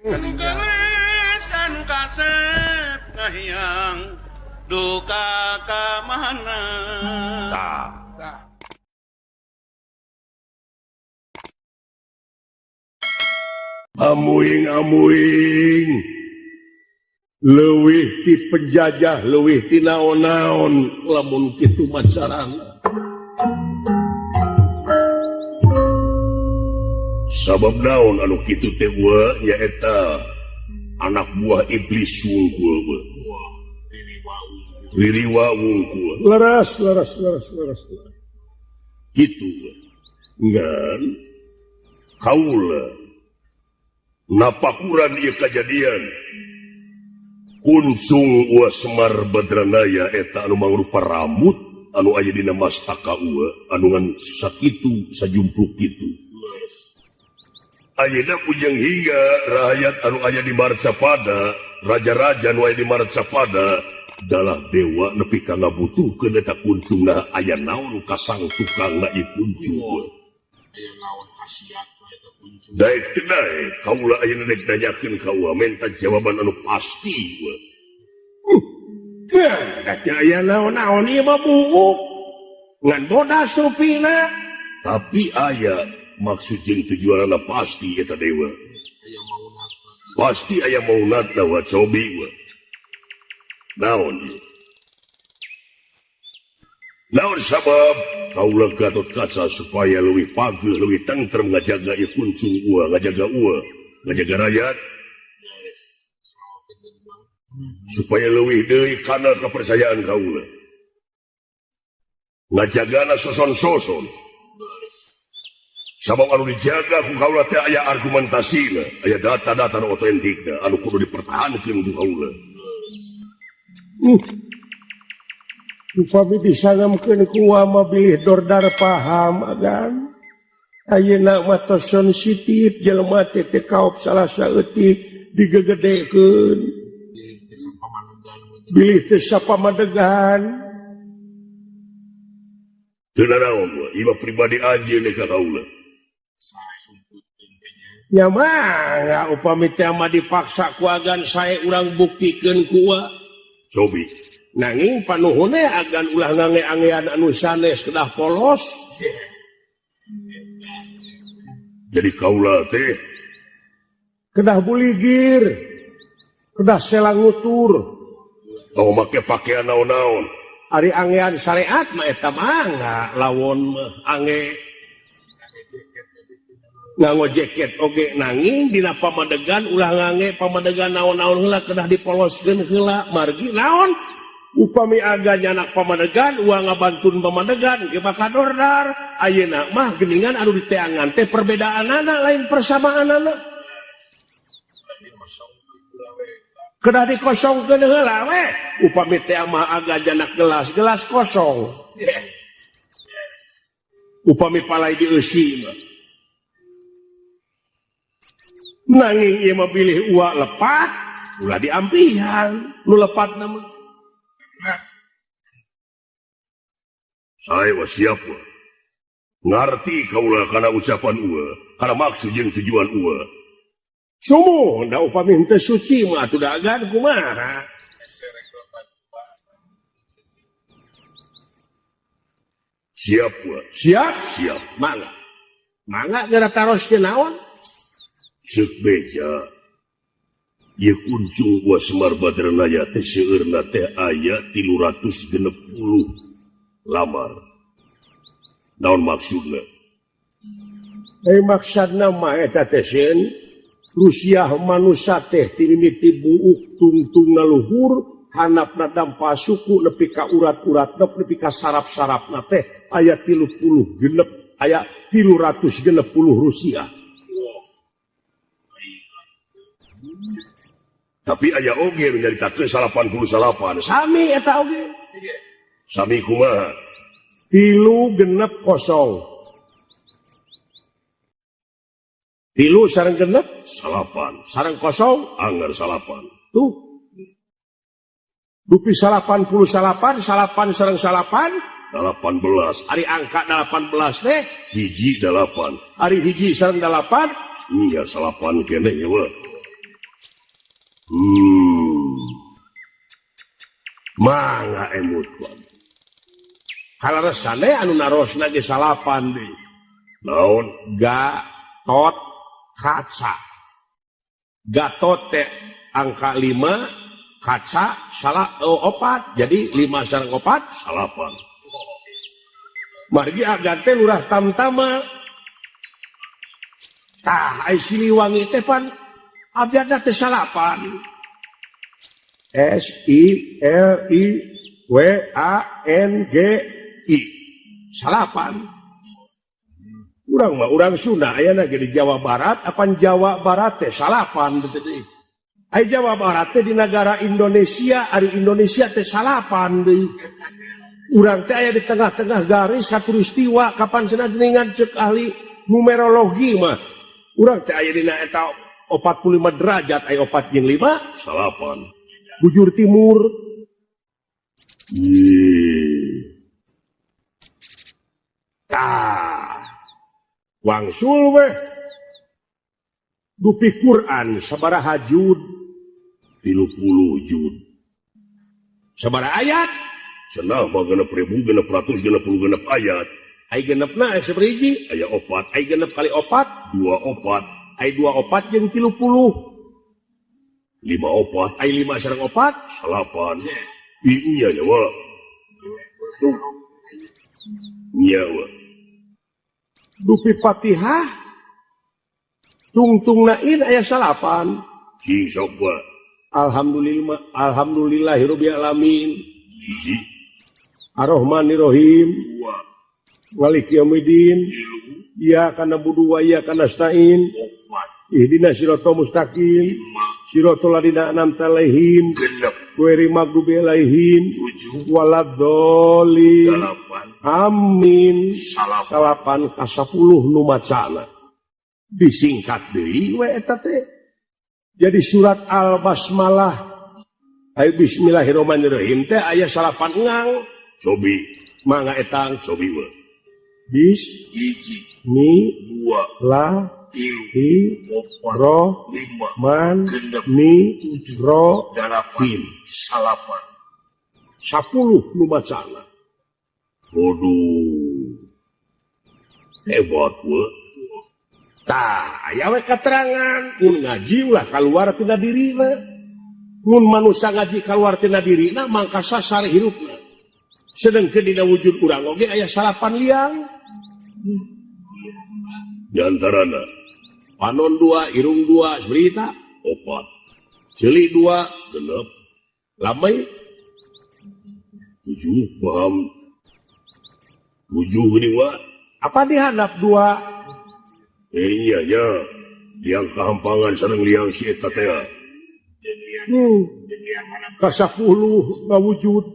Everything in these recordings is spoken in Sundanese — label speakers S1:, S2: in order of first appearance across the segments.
S1: Anu gelis anu kasep kahiyang duka ka mana.
S2: Tah. Amuing amuing leuwih ti penjajah leuwih ti naon-naon lamun kitu mah carana. Sabab naon anu kitu teh nyaeta anak buah iblis wungkul we. Ririwa wungkul. Leres leres leres leres. Kitu we. Ngan kaula napakuran ieu kajadian kuncung Ua Semar Badranaya eta anu mangrupa rambut anu aya dina mastaka ua anu ngan sakitu sajumpluk kitu. Ayeuna ujang hingga rakyat anu aya di Marcapada, raja-raja anu aya di Marcapada dalah dewa nepi ka ngabutuhkeun eta kuncungna aya naon kasang tukangna ieu kuncung.
S3: Aya naon khasiatna eta kuncung.
S2: Daek teu daek kaula ayeuna rek nanyakeun ka ua menta jawaban anu pasti ua.
S4: Teu da teu aya naon-naon ieu mah buuk ngan bodas rupina.
S2: Tapi aya maksud jeung tujuanna pasti eta dewa.
S3: Aya maunatna.
S2: Pasti aya maunatna wa cobi wa. Naon ieu? Naon sabab kaula Gatot Kaca supaya leuwih pageuh leuwih tentrem ngajaga ieu kuncung ua, ngajaga ua, ngajaga rakyat supaya leuwih deui kana kepercayaan kaula. Ngajagana soson-soson. Sabab anu dijaga ku kaula teh aya argumentasina, aya data-data nu otentikna anu kudu dipertahankeun ku kaula.
S4: Upami disangamkeun ku mah bilih dordar paham agan. Ayeuna mah tos sensitif jelema teh teu kaop salah saeutik digegedekeun. Bilih teu sapamadegan.
S2: Teu nanaon we, ieu mah pribadi anjeun ka kaula.
S4: Nya mangga upami teh mah dipaksa ku agan sae urang buktikeun ku ua.
S2: Cobi.
S4: Nanging panuhun agan ulah ngange-angean anu sanes kedah polos.
S2: Jadi kaula teh
S4: kedah buligir, kedah selangutur.
S2: Tong make pakaian naon-naon.
S4: Ari angean syariat mah eta mangga lawon mah ange nganggo jaket oge nanging dina pamadegan ulah ngange pamadegan naon-naon heula kedah dipoloskeun heula margi naon upami aga nyanak pamadegan uang ngabantun pamadegan ge bakal dordar. Ayeuna mah geuningan anu diteangan teh perbedaanana lain persamaanana kedah dikosongkeun heula we upami teh mah aga nyanak gelas gelas kosong upami palai dieusi mah nanging ieu mah bilih ua lepat ulah diampihan nu lepatna mah.
S2: Sae wa siap wa. Ngarti kaula kana ucapan ua, kana maksud jeung tujuan ua.
S4: Sumuh da upami henteu suci mah atuh da agan kumaha.
S2: Siap wa.
S4: Siap?
S2: Siap.
S4: Mangga. Mangga geura taroskeun naon?
S2: Ceuk beja. Ieu kuncung Gua Semar Badranaya teh seueurna teh aya 360 lamar. Naon maksudna?
S4: Maksudna mah eta teh sieun Rusiah manusa teh ti mimiti buuk tungtung luhur hanapna dampa suku nepi ka urat-uratna nepi ka sarap-sarapna teh aya 30 genep aya 360 Rusia.
S2: Tapi aya oge nu nyaritakeun 89.
S4: Sami eta oge.
S2: Sami kumaha?
S4: 3 genep kosong. 3 sareng genep
S2: 9.
S4: Sareng kosong
S2: anggar 9.
S4: Tuh. Dupi 89, 9 sareng 9
S2: 18.
S4: Ari angka 18 teh
S2: hiji 8.
S4: Ari hiji sareng 8
S2: nya 9 keneh we.
S4: Mangga emut kaleresan anu narosna ge salapan deui.
S2: Naon?
S4: Gatot Kaca. Gatot teh angka 5, kaca salah oh, opat. Jadi 5 sareng 4
S2: salapan.
S4: Margi agan teh lurah tamtama. Tah ai Siliwangi teh pan abjadna teh salapan. S I L I W A N G I salapan. Urang mah urang Sunda ayana ge di Jawa Barat, apan Jawa Barat teh salapan teh deui. Ai Jawa Barat teh di negara Indonesia, ari Indonesia teh salapan deui. Urang teh aya di tengah-tengah garis khatulistiwa kapan cenah geuningan ceuk ahli numerologi mah. Urang teh aya dina eta 45 derajat, aya 4 jeung 5
S2: salapan.
S4: Bujur timur. Tah wangsul weh dupi Quran sabaraha juz?
S2: 30 juz.
S4: Sabaraha ayat?
S2: Cenah mah 6666 ayat.
S4: Ai genepna aya sabaraha hiji?
S2: Aya 4.
S4: Ai genep kali 4?
S2: 2 4.
S4: Ai 2 4 jeung 30.
S2: 5 4.
S4: Ai 5 sareng 4?
S2: Salapan. Iya nya wa. Nya wa.
S4: Dupi Fatihah tungtungnain aya salapan.
S2: Cing sok wa.
S4: Alhamdulillah, alhamdulillahirabbil alamin.
S2: Hiji.
S4: Arrahmanirrahim.
S2: 2.
S4: Maliki yaumiddin.
S2: 3.
S4: Iyyaka na'budu wa iyyaka nasta'in.
S2: 4.
S4: Ihdinas siratal mustaqim.
S2: 5.
S4: Siratal ladzina an'amta alaihim.
S2: 6.
S4: Ghairil maghdubi alaihim.
S2: 7.
S4: Waladdallin.
S2: 8.
S4: Amin.
S2: Salapan.
S4: Salapan ka 10 nu macana. Disingkat deui we eta teh. Jadi surat Al-Basmalah ai bismillahirrahmanirrahim teh aya salapan ngang.
S2: Cobi
S4: mangga etang
S2: cobi we.
S4: Bis
S3: 1
S4: mi
S3: 2
S4: la
S3: 3
S4: hi
S3: 4
S4: ro
S3: 5
S4: man
S3: 6
S4: ni
S3: 7
S4: ro
S3: 8
S4: him.
S3: 9.
S4: 10 nu macana.
S2: Waduh. Hebat we.
S4: Tah, aya we keterangan mun ngaji ulah kaluar tina dirina. Mun manusia ngaji kaluar tina dirina mangka sasar hirupna. Sedengkeun dina wujud urang oge aya salapan liang.
S2: Di antarana
S4: panon 2, irung 2, berita
S2: 4,
S4: ceuli 2,
S2: 6,
S4: lamai
S2: 7, paham 7 geuning wa.
S4: Apa dihandap 2?
S2: Iya ya, liang kahampangan sareng liang si eta teh.
S4: Ka 10 ngawujud.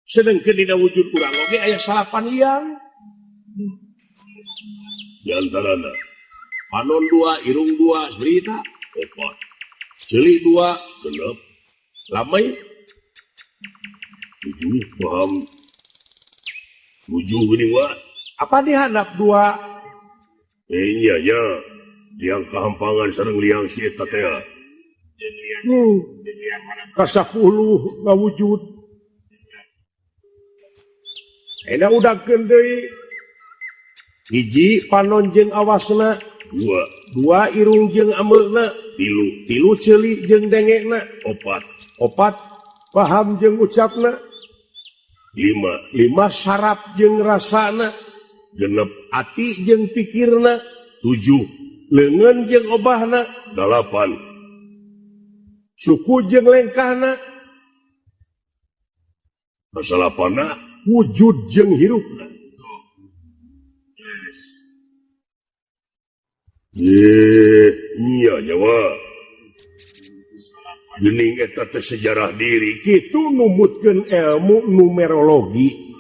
S4: Sedengkeun dina wujud urang oge aya salapan liang.
S2: Di antarana
S4: panon 2, irung 2, berita
S2: 4,
S4: ceuli 2,
S2: 6,
S4: lamai
S2: 7, paham 7 geuning wa.
S4: Apa dihandap 2?
S2: Iya ya, liang kahampangan sareng liang si eta teh.
S4: Ka 10 ngawujud. Enak udagkeun deui. 1 panon jeung awasna,
S2: 2,
S4: 2 irung jeung ameuna,
S2: 3,
S4: 3 ceuli jeung dengekna,
S2: 4,
S4: 4 paham jeung ucapna,
S2: 5,
S4: 5 saraf jeung rasana,
S2: 6
S4: ati jeung pikirna,
S2: 7,
S4: leungeun jeung obahna,
S2: 8,
S4: suku jeung lengkahna,
S2: kasalapanna
S4: wujud jeung hirupna.
S2: Iya nyawa. Gening eta teh sejarah diri.
S4: Kitu numutkeun ilmu numerologi.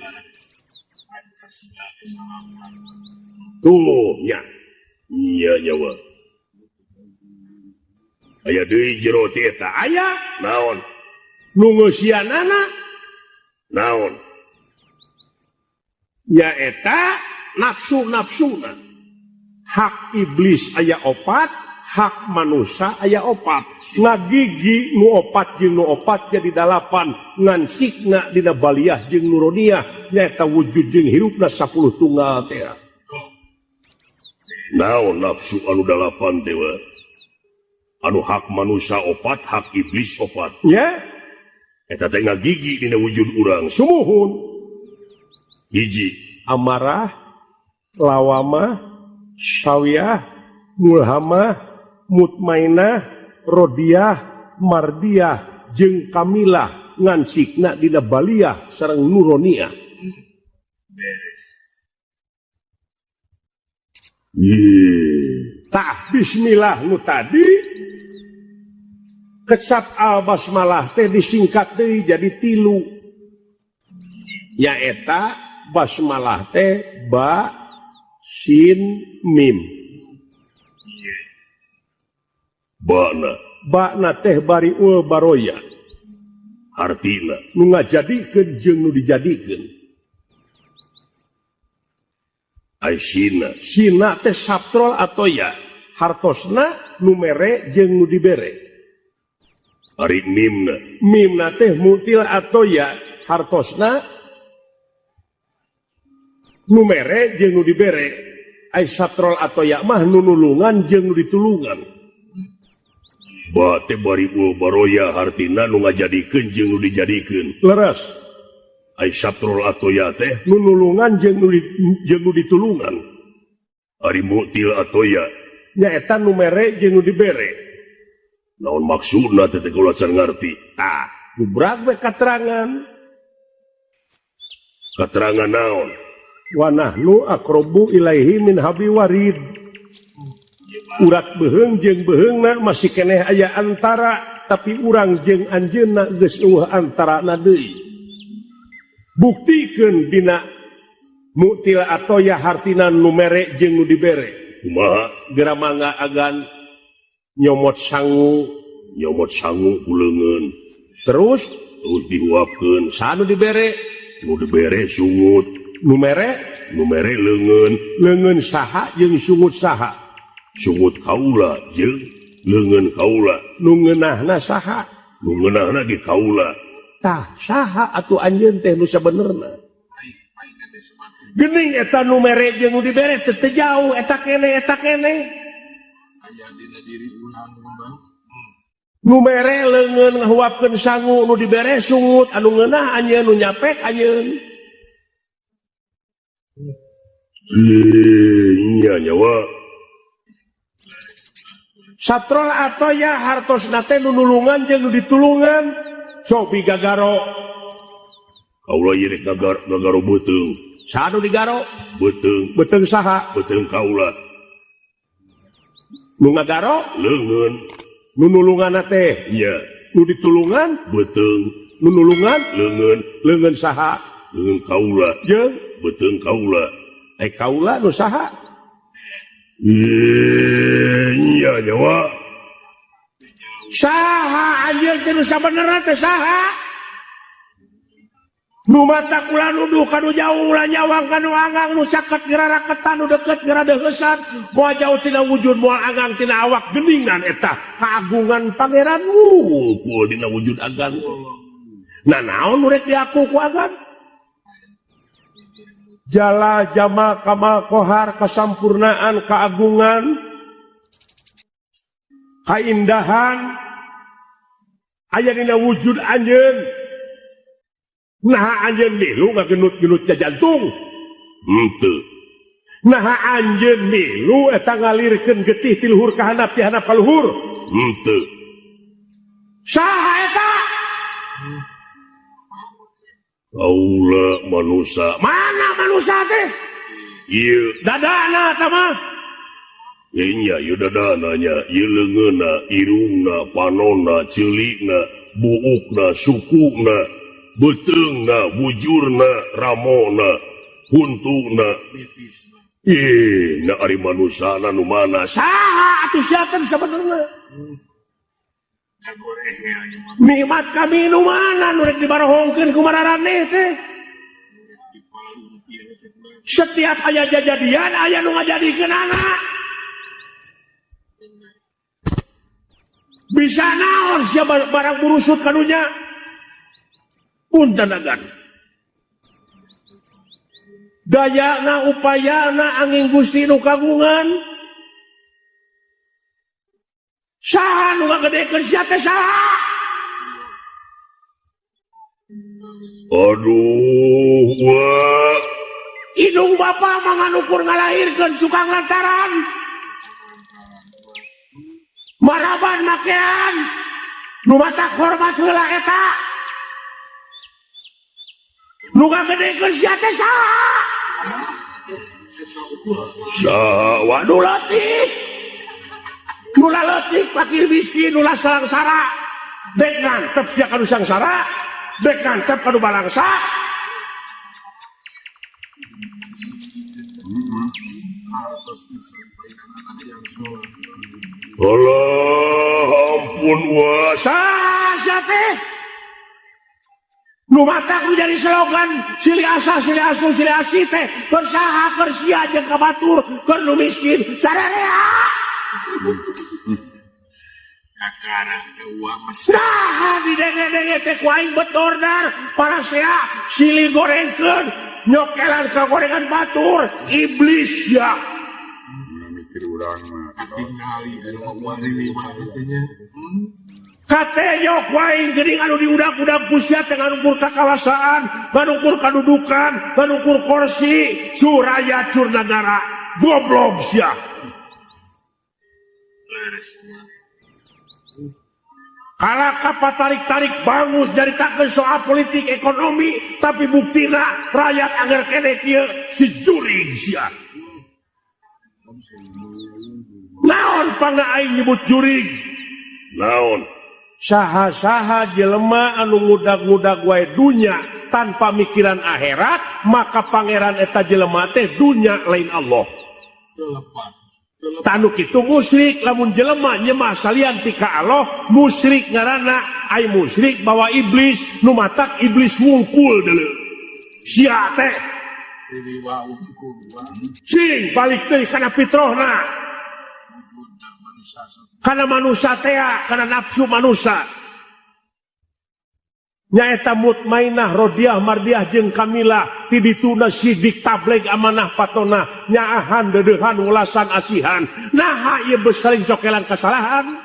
S4: Tuh nya.
S2: Iya nyawa. Aya deui jero ti eta.
S4: Aya
S2: naon?
S4: Nu ngeusianana
S2: naon?
S4: Ya eta nafsu-nafsuna. Hak iblis aya opat, hak manusia aya opat. Ngagigi nu opat jeung nu opat jadi dalapan, ngan sikna dina baliah jeung nuroniah nyaeta wujud jeung hirupna 10 tunggal teh.
S2: Naon nafsu anu dalapan teh we? Anu hak manusia opat, hak iblis opat.
S4: Ya,
S2: eta teh ngagigi dina wujud urang.
S4: Sumuhun.
S2: Hiji,
S4: amarah, lawamah, sawiyah, mulhamah, mutmainah, rodiah, mardiah, jeung kamilah ngan sikna dina baliah sareng nuroniah. Tah bismillah nu tadi kecap al basmalah teh disingkat deui jadi tilu. Nyaeta basmalah teh ba sin mim.
S2: Bana
S4: bana teh bariul baroya.
S2: Artina
S4: nu ngajadikeun jeung nu dijadikeun.
S2: Ai sina,
S4: sina teh satrol atoya, hartosna nu mere jeung nu dibere.
S2: Ari mimna,
S4: mimna teh mutil atoya, hartosna nu mere jeung nu dibere. Ai satrol atoya mah nu nulungan jeung nu ditulungan.
S2: Ba teh bariul baroya hartina nu ngajadikeun jeung nu dijadikeun.
S4: Leres.
S2: Ai satrol atoya teh
S4: nu nulungan jeung nu ditulungan.
S2: Ari mutil atoya
S4: nyaeta nu mere jeung nu dibere.
S2: Naon maksudna teh teh kula can ngarti.
S4: Tah, gubrak we katerangan.
S2: Katerangan naon?
S4: Wa nahnu aqrabu ilaihi min habli warid. Urat beuheung jeung beuheungna masih keneh aya antara, tapi urang jeung anjeunna geus eueuh antarana deui. Buktikeun dina mutil atoya hartina nu mere jeung nu dibere.
S2: Kumaha?
S4: Geura mangga agan nyomot sangu,
S2: nyomot sangu ku leungeun.
S4: Terus
S2: terus dihuapkeun.
S4: Saha nu dibere?
S2: Nu dibere sungut.
S4: Nu mere?
S2: Nu mere leungeun.
S4: Leungeun saha jeung sungut saha?
S2: Sungut kaula jeung leungeun kaula.
S4: Nu ngeunahna saha?
S2: Nu ngeunahna ge kaula.
S4: Tah saha atuh anjeun teh nu sabenerna? Geuning eta nu mere jeung nu dibere teh teu jauh, eta keneh eta keneh.
S5: Aya dina diri urang rembang.
S4: Nu mere leungeun ngahuapkeun sangu, nu dibere sungut, anu ngeunah anjeun, nu nyapek anjeun.
S2: Nya nyawa.
S4: Satrol atoya hartosna teh nu nulungan jeung nu ditulungan. Cobi gagaro.
S2: Kaula ieu rek gagaro beuteung.
S4: Saha nu digaro?
S2: Beuteung.
S4: Beuteung saha?
S2: Beuteung kaula.
S4: Nu ngagaro?
S2: Leungeun.
S4: Nu nulunganna teh?
S2: Nya.
S4: Nu ditulungan?
S2: Beuteung.
S4: Nu nulungan?
S2: Leungeun.
S4: Leungeun saha?
S2: Leungeun kaula.
S4: Jeung
S2: beuteung kaula.
S4: Ai kaula nu saha?
S2: Nya nyawa.
S4: Saha anjeun teh nu sabenerna teh saha? Nu mata kula nuduh kanu jauh ulah nyawang kanu anggang nu caket geura raketan nu deket geura deuheusan moal jauh tina wujud moal anggang tina awak geuningan eta kagungan pangeran wungkul dina wujud agan. Nah naon nu rek diaku ku agan? Jala jama kamal kohar kasampurnaan keagungan kaindahan aya dina wujud anjeun. Naha anjeun milu ngagenut-genut ka jantung?
S2: Henteu.
S4: Naha anjeun milu eta ngalirkeun getih ti luhur ka handap ti handap ka luhur?
S2: Henteu.
S4: Saha eta?
S2: Kaula manusa.
S4: Mana manusa teh?
S2: Ieu
S4: dadana eta mah.
S2: Nya ieu dadana nya, ieu leungeunna, irungna, panonna, ceulikna, buukna, sukuna, beuteungna, bujurna, ramona, huntuna. Ih, na ari manusana nu mana?
S4: Saha atuh sia teh sabenerna? Nikmat kami nu mana nu rek dibarohongkeun ku mararaneh teh? Setiap aya jajadian aya nu ngajadikeun anak. Bisa naon sia barang burusut kadunya. Punten agan. Dayana upayana angin Gusti nu kagungan. Saha nu ngagedekeun sia teh saha?
S2: Aduh, wah.
S4: Indung bapa mah nganukur ngalahirkeun suka lantaran. Maraban makean. Nu matak hormat heula eta. Nu ngagedekeun sia teh saha?
S2: Saha
S4: waduh leutik. Nu leutik fakir miskin nu sangsara. Dek ngantep sia ka nu sangsara. Dek ngantep ka nu balangsa.
S2: Allah ampun wah.
S4: Saha teh? Nu matak nu jadi slogan silih asah silih asuh silih asih teh keur saha keur sia jeung ka batur keur nu miskin sararea. Nah, didenge-denge teh ku aing betordar parasea silih gorengkeun nyokelan ka gorengan batur iblis ya.
S5: Mikir urang mah katingali anu lima teh nya.
S4: Katenyok waing geuning anu diudag-udag ku sia teh nganukur kakawasaan, nganukur kadudukan, nganukur kursi, suraya cur nagara, goblok sia. Kalaka patarik-tarik bangus nyaritakeun soal politik ekonomi, tapi buktina rakyat agar kene kieu si jurig sia. Naon pangna aing nyebut jurig?
S2: Naon?
S4: Saha-saha jelema anu ngudag-ngudag wae dunya tanpa mikiran akhirat, maka pangeran eta jelema teh dunya lain Allah. Tanu kitu musyrik lamun jelema nyemah salian ti ka Allah, musyrik ngaranna ai musyrik bawa iblis nu matak iblis wungkul deuleu. Sia teh cing balik deui kana fitrahna. Kana manusia tea, kana nafsu manusia. Nyaeta mutmainah, rodiah, mardiah jeung kamilah ti dituna sidik tableg amanah patona nyaahan deudeuhan welasan asihan. Naha ieu beus saling cokelan kasalahan.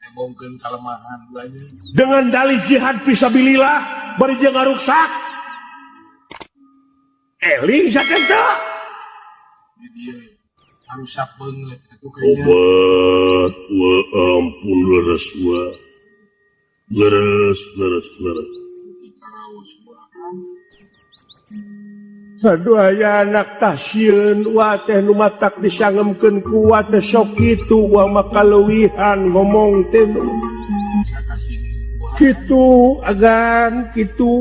S5: Embongkeun kalemahan banyak.
S4: Dengan dalih jihad fisabilillah bari jeung ngaruksak. Eling saten teu.
S5: Di dieu rusak banget atuh kayaknya.
S2: Obat, wa ampun leres wa. Leres, leres, leres.
S4: Aduh aya anak tasieun wa teh nu matak disangemkeun ku wa teh sok kitu wa makaleuwihan ngomong teh. Kitu agan kitu.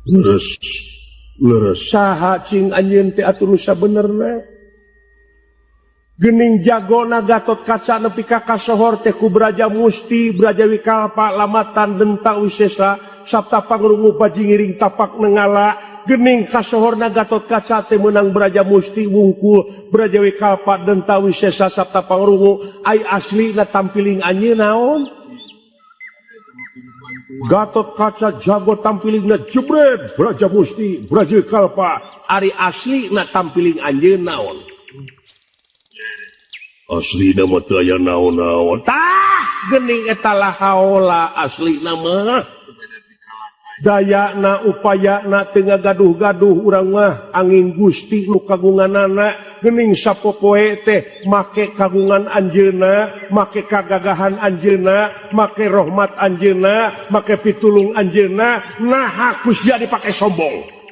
S2: Leres, leres.
S4: Saha cing anjeun teh atuh nu sabenerna. Gening jagona Gatot Kaca nepi ka kasohor teh ku Braja Musti, Braja Wikalpa, Lamatan, Denta Wisesa, Sabta Pangrungu Bajingiring Tapak Nengala. Gening kasohorna Gatot Kaca teh meunang Braja Musti wungkul, Braja Wikalpa, Denta Wisesa, Sabta Pangrungu, ai aslina tampiling anjeun naon? Gatot Kaca jago tampilingna jebret Braja Musti, Braja Wikalpa, ari aslina tampiling anjeun naon?
S2: Asli nama teu aya naon-naon.
S4: Tah, geuning eta la haola asli nama. Dayana upayana teu ngagaduh-gaduh urang mah angin Gusti nu kagunganana geuning sapopoe teh make kagungan anjeunna, make kagagahan anjeunna, make rahmat anjeunna, make pitulung anjeunna, naha ku sia dipake sombong.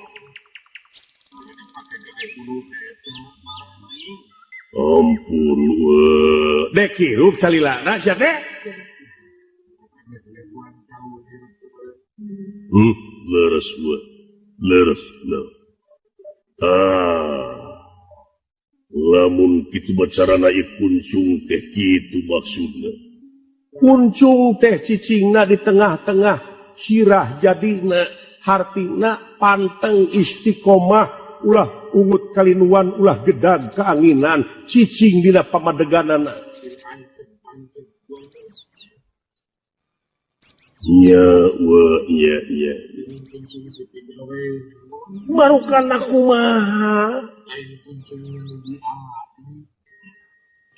S2: Ampun we.
S4: Dek hirup salilana sia teh.
S2: Leres we. Leres leres. Ah. Lamun kitu bacarana ieu kuncung teh kitu maksudna.
S4: Kuncung teh cicingna di tengah-tengah sirah jadina hartina panteng istiqomah ulah ungut kalinuan ulah gedag keanginan cicing dina pamadeganana. Nya we nya nya. Barukan kumaha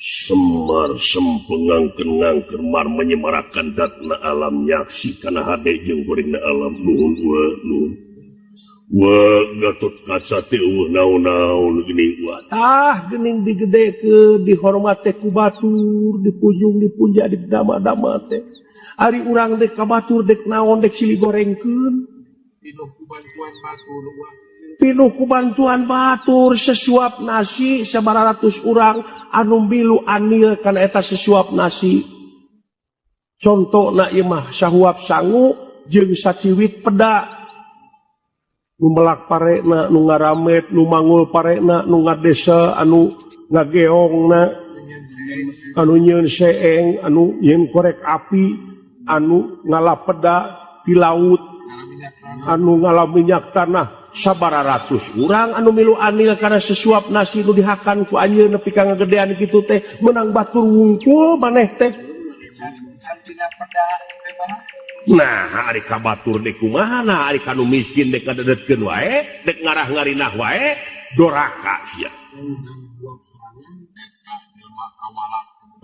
S4: Semar sempengangken-ngangker mar menyemarakan datna alam nyaksi kana hade jeung gorengna alam nuhun we nuhun. We Gatot Kaca teh eueuh naon-naon geuning wa. Tah geuning digedekeun dihormat teh ku batur dipujung dipuja didama-dama teh. Ari urang dek ka batur dek naon dek silih gorengkeun. Pinuh ku bantuan batur sesuap nasi sabaratus urang anu milu anil kana eta sesuap nasi. Contona ieu mah sahuap sangu jeung saciwit peda. Nu melak parena, nu ngaramet, nu mangul parena, nu ngadesa, anu ngageongna, anu nyieun seeng, anu nyieun korek api, anu ngala peda di laut, anu ngala minyak tanah. Sabaratus urang anu milu anil karena sesuap nasi nu dihakan ku anjeun nepi ka ngagedean kitu teh menang batur wungkul maneh teh. Nah, ari ka batur dek kumaha nah ari ka nu miskin dek ngadedetkeun wae dek ngarah-ngarinah wae doraka sia.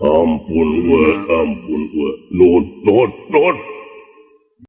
S4: Ampun we, ampun we. Nuhun, nuhun, nuhun.